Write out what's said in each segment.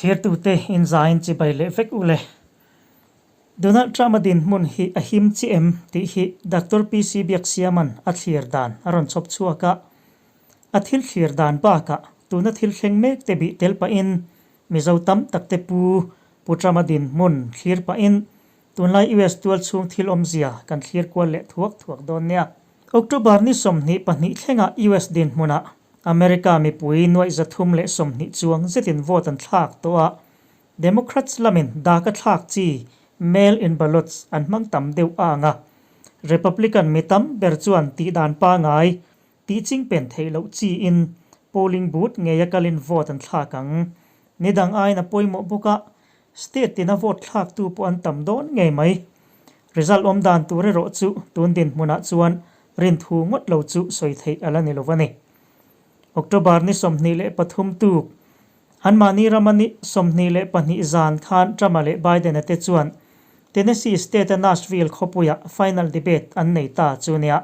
Thlirtute inzaiin chibai leh vek u le. Donald Trump-a dinhmun hi a him chi em tih hi Doctor PC Biaksiama'n a thlir dan a rawn chhawp chhuak a. A thil thlir dan bakah tuna thil thleng mek te bih tel pahin Mizo tam tak te pu Pu Trump-a dinhmun thlir pahin tunlai US tual chhung thil awmzia kan thlir kual leh thuak thuak dawn nia. October ni 22 thlenga US dinhmunah America mipui nuaih 320 chuang zetin vote an thlak tawh a, Democrats lamin dak a thlak chi mail-in ballots an hmang tam deuh a ang a, Republican mi tam ber chuan tihdan pangai tih chingpen theih loh chiin polling booth ngeia kalin vote an thlak ang. Ni dang aiin a pawimawh bawk a, state tina vote thlaktu pawh an tam dawn ngei mai. Result awm dan tur erawh chu tun dinhmunah chuan rinthu ngawt lo chu sawi theih a la ni lo a ni. October ni 23 tuk Anmahni rama ni 22 zan khan Trump-a leh Biden-a te chuan Tennessee state-a Nashville khawpuiah final debate an nei ta chu nia.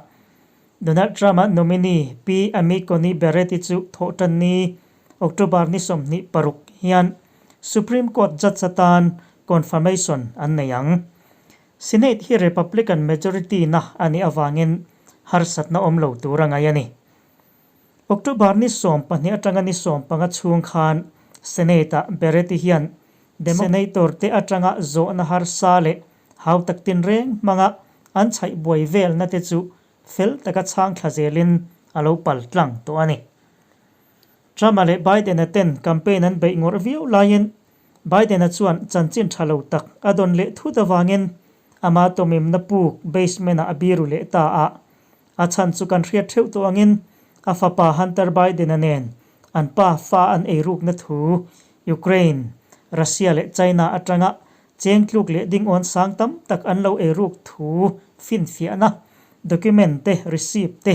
Donald Trump-a nominee Pi Amy Coney Barrett-i chu thawhtanni, October ni 26 hian Supreme Court judge atan confirmation an nei ang. Senate hi Republican majority na a nih avangin harsatna awm lo tur a ngaih a ni. October ni 12 atanga ni 15 chhung khan Senate-ah Barrett-i hian Senator te atanga zawhna harsa leh hautak tinreng hmanga an chhaih buai velna te chu fel taka chhang thla zelin a lo pal tlang tawh a ni. Trump-a leh Biden-a ten campaign an beih ngawrh viau laiin Biden-a chuan chanchin tha lo tak a dawn leh thut avangin ama tawmimna puk basement-ah a biru leh ta a. A chhan chu kan hriat theuh tawh angin a fapa Hunter Biden-a nen an pa fa an eirukna thu Ukraine, Russia leh China atanga cheng tluk leh dingawn sang tam tak an lo eiruk thu finfiahna document te, receipt te,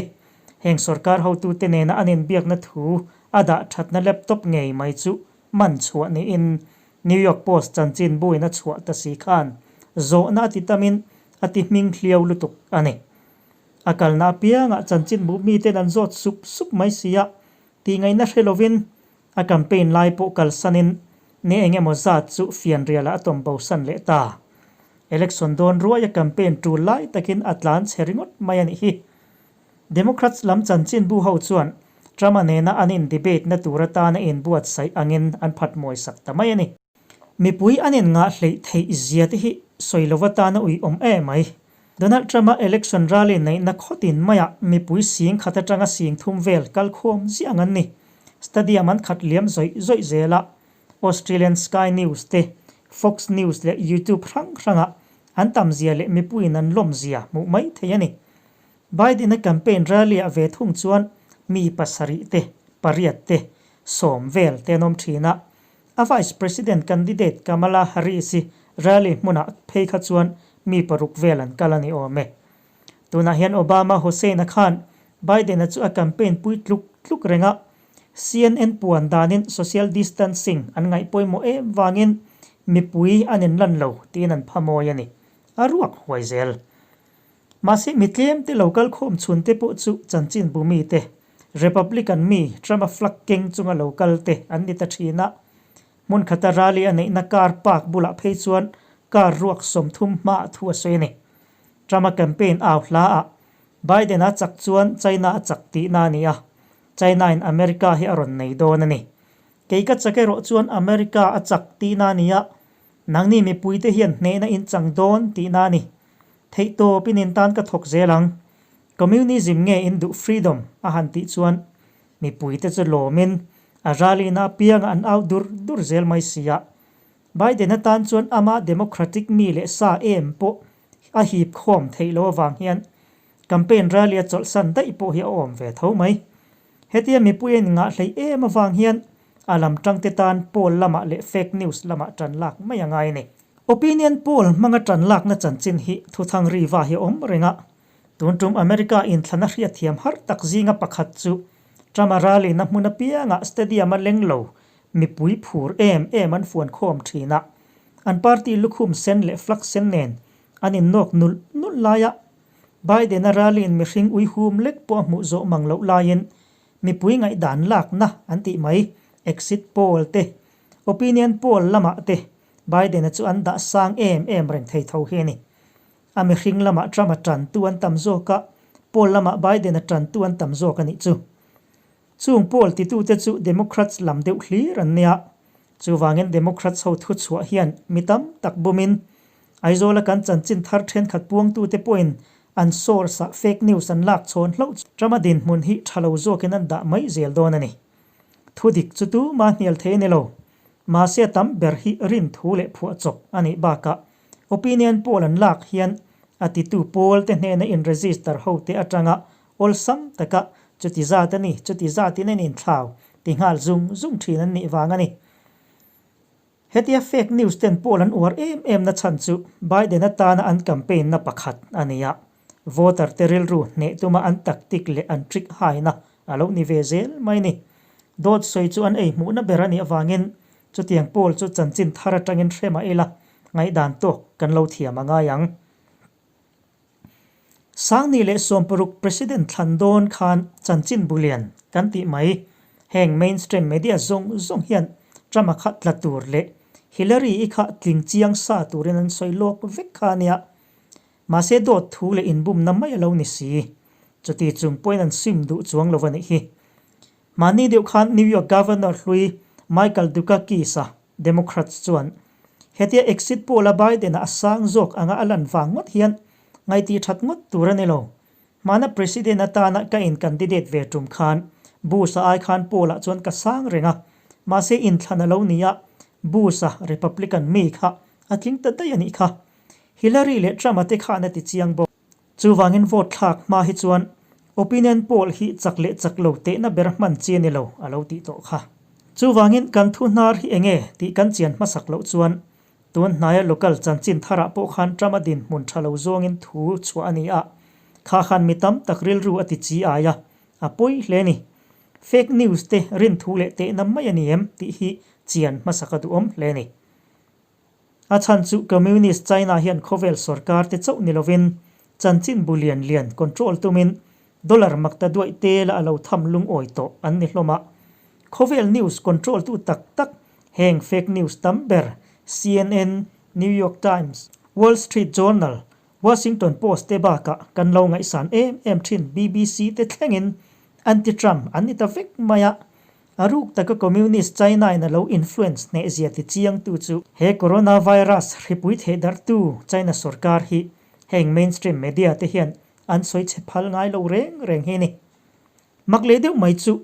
heng sorkar hotute nena an inbiakna thu a dah thatna laptop ngei mai chu man chhuah niin New York Post chanchinbuin a chhuah ta si khan zawhna a ti tamin a ti hming hliau lutuk a ni. A kalna apiangah chanchinbu miten an zawt sup sup mai si a, tihngaihna hre lovin a campaign lai pawh kalsanin ni eng emaw zat chu fianrialah a tawm bosan leh ta. Election dawn ruaia campaign tul lai takin a tlan chhe ringawt mai a nih hi. Democrats lam chanchinbu ho chuan Trump-a nena an in debate na tur atana inbuatsaih angin an phat mawisak ta mai a ni. Mipui an in ngah hleih theih zia te hi sawi lova tana ui awm em mai. Donald Trump-a election rally neihna khawtin maiah mipui sing khat atanga sing thum vel kal khawm ziah ang an ni. Stadium an khat liam zawih zawih zel a, Australian Sky News te, Fox News leh YouTube hrang hrangah an tam zia leh mipuiin an lawm zia hmuh mai theih a ni. Biden-a campaign rally-ah ve thung chuan mi pasarih te, pariat te, sawm vel te an awm thin a. A Vice President candidate Kamala Harris-i rally hmunah phei kha chuan mi paruk vel an kal a ni awm e. Tunah hian Obama Hussein-a khan Biden-a chu a campaign pui tluk tluk reng a, CNN puan danin social distancing an ngaih pawimawh em vangin mipui an inlan lo tiin an pha mawi a ni. A ruak huai zel. Mahse, mi tlemte lo kal khawm chhunte pawh chu chanchin bu mite, Republican mi Trump-a flag keng chunga lo kalte an ni ta thin a. Hmun khata rally a neihna car park bulah phei chuan car ruak 30 hmaah thu a sawi a ni. Trump-a campaign au hlaah Biden-a chak chuan China a chak tihna a ni a, China-in America hi a rawn nei dawn a ni. Kei ka chak erawh chuan America a chak tihna a ni a, Nangni mipuite hian hnehna in chang dawn tihna a ni. Theihtawp in in tan ka thawk zel ang. Communism nge in duh freedom a han tih chuan mipuite chu lawmin a ralina apianga an au dur dur zel mai si a. Biden atan chuan ama democratic mi leh sa em pawh a hip khawm theih loh avang hian campaign rally a chawlhsan daih pawh hi a awm ve tho mai. Hetia mipui a inngah hleih em avang hian a lam tangte tan poll lamah leh fake news lamah tan lak mai a ngai a ni. Opinion poll hmanga tan lakna chanchin hi thuthang riva hi a awm reng a. Tun tum America inthlana hriatthiam har tak zinga pakhat chu Trump-a rally-na hmun apiangah stadium-a leng lo mipui phur em em an fuan khawm thin a. An party lukhum sen leh flag sen nen an innawk nulh nulh laia Biden-a rally-in mihring uihum lek pawh a hmuh zawh mang loh laiin mipui ngaihdan lakna an tih mai, exit poll te, Opinion poll lamah te Biden-a chu an dah sang em em reng thei tho hi a ni. A mihring lamah Trump-a tantu an tam zawk a, poll lamah Biden-a tantu an tam zawk a nih chu. Chung poll titute chu Democrats lam deuh hlir an nia. Chuvangin Democrats ho thuchhuah hian mi tam tak bumin Aizawla kan chanchin thar thenkhat puangtute pawhin an source-ah fake news an lak chhawn hlauh chu Trump-a dinhmun hi tha lo zawkin an dah mai zel dawn a ni. Thu dik chu tuma hnial thei a ni lo. Mahse a tam ber hi rin thu leh phuahchawp a nih bakah opinion poll an lak hian a titu pawl te hnena in register ho te atanga awlsam taka chuti zat a ni, chuti zatin an inthlau ti nghal zung zung thin an nih vang a ni. Hetia fake news ten poll an uar em em na chhan chu Biden atana an campaign na pakhat a ni a, voter te rilru hneh tuma an tactic leh an trick haina a lo ni ve zel mai ni. Dawt sawi chu an ei hmuhna ber a nih avangin chutiang poll chu chanchin thar atangin hre mah ila ngaihdan tawk kan lo thiam a ngai ang. Sangni leh 60 President thlan dawn khan chanchin bulian kan tih mai. Heng mainstream media zawng zawng hian Trump-a kha tla tur leh Hillary-i kha tling chiang sa turin an sawi lawk vek kha a nia. Mahse dawt thu leh inbumna mai a lo ni si. Chuti chung pawhin an sim duh chuang lo a nih hi. Mahni deuh khan New York Governor hlui Michael Dukakis-a Democrats chuan hetia exit poll-a Biden-a a sang zawk anga a lan vang ngawt hian ngaitih that ngawt tur a ni lo. Hmana President atana ka in-candidate ve tum khan Bush-a ai khan poll-ah chuan ka sang reng a, mahse inthlan a lo ni a, Bush-a Republican mi kha a tling ta daih a nih kha. Hillary leh Trump-a te khan a ti chiang bawk. Chuvangin vote thlak hma hi chuan opinion poll hi chak leh chak lo tehna ber hman chi a ni lo a lo tih tawh kha. Chuvangin kan thu hnar hi enge tih kan chian hmasak loh chuan tun hnaia local chanchin tharah pawh khan Trump-a dinhmun tha lo zawngin thu chhuah a ni a, kha khan mi tam tak rilru a ti chi ai a, a pawi hle a ni. Fake news te rinthu leh tehna mai a ni em tih hi chian hmasak a duhawm hle a ni. A chhan chu Communist China hian khawvel sorkar te chauh ni lovin chanchin bu lian lian control tumin dollar makta duaih te la a lo tham lungawi tawh an ni hlawm a. Khawvel news control tu tak tak heng fake news tam ber CNN, New York Times, Wall Street Journal, Washington Post te bakah kan lo ngaihsan em em thin BBC te thlengin anti-Trump an ni ta vek mai a. A ruk taka Communist China-in a lo influence hnehzia ti chiangtu chu he coronavirus hripui thehdarhtu China sorkar hi heng mainstream media te hian an sawi chhe phal ngai lo reng reng hi a ni. Mak leh deuh mai chu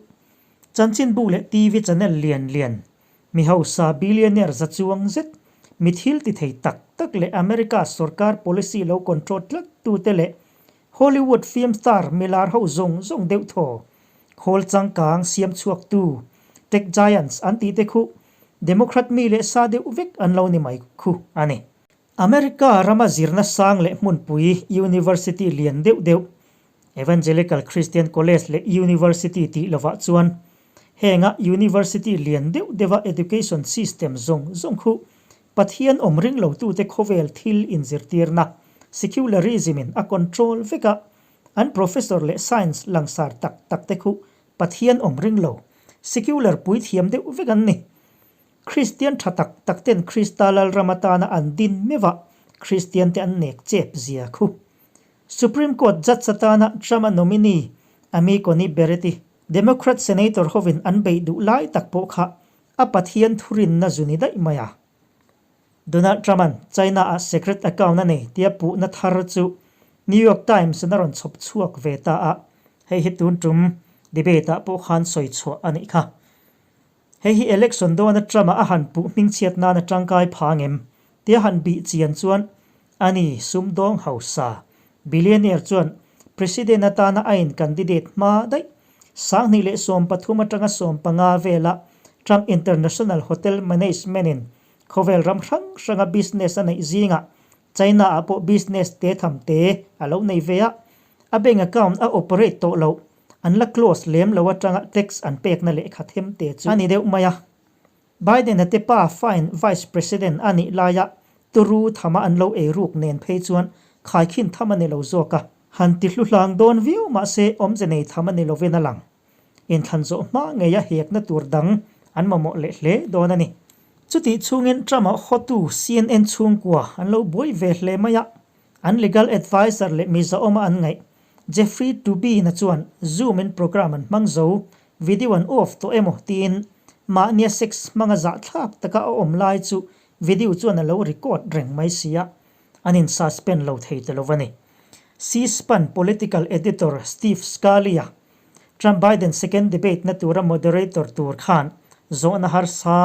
chanchinbu leh TV channel lian lian, mi hausa billionaire za chuang zet, mi thil ti thei tak tak leh America sorkar policy lo control tlat tute leh Hollywood film star milar ho zawng zawng deuh thaw Khawl changkang siam chhuaktu Tech Giants an tih te khu Democrat mi leh sa deuh vek an lo ni mai khu a ni. America rama zirna sang leh hmunpui University lian deuh deuh Evangelical Christian College leh University tih lovah chuan henga University lian deuh deuha education system zawng zawng khu Pathian awm ring lotute khawvel thil inzirtirna secularism in a control vek a, An professor leh science langsar tak tak te khu Pathian awm ring lo, secular puithiam deuh vek an ni. Kristian tha tak tak ten Krista Lalram atana an din meuh a, Kristian te an nek chep zia khu. Supreme Court judge atana Trump-a nominee Amy Coney Barrett-i Democrat senator hovin an beih duh lai tak pawh kha a Pathian thurinna zu ni daih mai a. Donald Trump-a'n China-ah secret account a nei tia puhna thar chu New York Times-in a rawn chhawp chhuak ve ta a, hei hi tun tum debate-ah pawh khan sawi chhuah a nih kha. Hei hi election dawna Trump-a a han puh hmingchhiat nana tangkai phang em tia han bih chian chuan a ni sumdawng hausa billionaire chuan President atana a in-candidate hma daih 2013 atanga 15 vela Trump International Hotel Management-in Khawvel ram hrang hranga business a neih zingah China-ah pawh business te tham te a lo nei ve a, a bank account a operate tawh loh, an la close lem lo atanga tax an pekna lehkha them te chu a ni deuh mai a. Biden-a te pa fine vice president a nih laia turu thama an lo eiruk nen phei chuan khaikhin tham a ni lo zawk a, han ti hluhlang dawn viau mahse awmze nei tham a ni lovin a lang. Inthlan zawh hma ngeia hekna tur dang an mamawh leh hle dawn a ni. Chutih chhungin Trump-a hotu CNN chhungkua an lo buai ve hle mai a, an legal adviser leh mi zahawma an ngaih Jeffrey Toobin-a chuan Zoom-in program an hmang zo, video an off tawh emaw tiin mahnia sex hmanga zahthlak taka a awm lai chu video chuan a lo record reng mai si a, an in suspend lo thei ta lo a ni. C-SPAN political editor Steve Scalia, Trump-Biden second debate na tura moderator tur khan zawhna harsa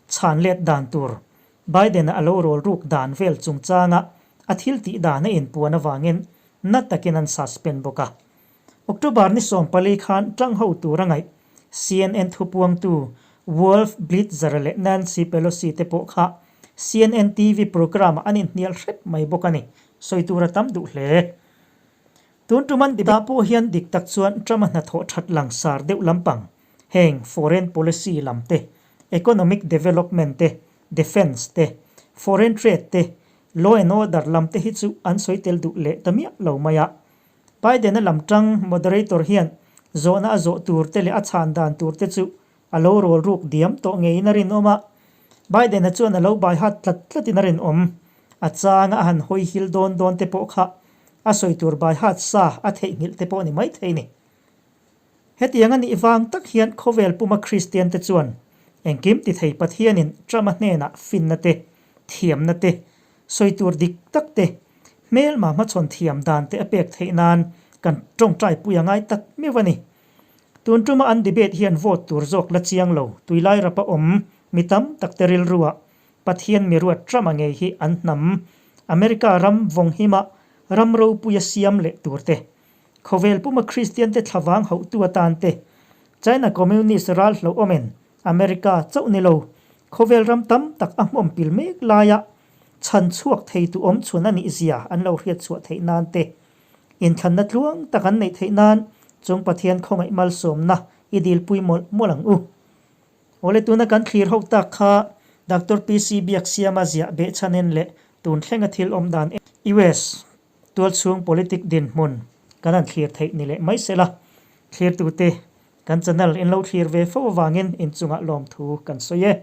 chhan let dan tur Biden-a a lo rawl ruk dan vel chungchanga a thil tih dan a inpuan avangin na takin an suspend bawk a. October ni 14 khan tang ho tur a ngaih CNN thupuangtu Wolf Blitzer leh Nancy Pelosi te pawh kha CNN TV programme-ah an inhnial hrep mai bawk a ni. Sawi tur a tam duh hle. Tun tuman debate pawh hian dik tak chuan Trump-a hnathawh that langsar deuh lampang heng foreign policy lam te, economic development te, defence te, foreign trade te, law and order lam te hi chu an sawi tel duh leh ta miah lo mai a. Biden-a lam tang moderator hian zawhna a zawh tur te leh a chhan dan tur te chu a lo rawl ruk diam tawh ngeiin a rinawm a. Biden-a chuan a lo bai hat tlat tlatin a rinawm. A changa a han hawi hil dawn dawn te pawh kha a sawi tur bai hat sa a theihnghilh te pawh ni maithei ni. Hetiang a nih vang tak hian khawvel puma Kristian te chuan engkim ti thei Pathianin Trump-a hnenah finna te, thiamna te, sawi tur dik tak te, hmelma hmachhawn thiam dan te a pek theih nan kan tawngtai pui a ngai tak meuh a ni. Tun tuma an debate hian vote tur zawk la chiang lo, tuilai rapa awm mi tam tak te rilruah Pathian mi ruat Trump-a ngei hi an hnam America ram vawng hima ram ropuia siam leh tur te, khawvel puma Kristian te thlavang hauhtu atan te, China Communist ral hlauhawmin America chauh ni lo, khawvel ram tam tak a hmawm pil mek laia chhan chhuak thei tu awm chhun a nih zia an lo hriat chhuah theih nan te, inthlanna tluang tak an neih theih nan chung Pathian khawngaih malsawmna i dilpui mawlh mawlh ang u. Awle tuna kan thlir ho tak kha Doctor PC Biaksiama ziah behchhanin leh tun thlenga thil awm dan US tualchhung politic dinhmun kan han thlir theih ni leh mai sela, thlirtute kan channel in lo thlir ve fo avangin inchungah lawmthu kan sawi e.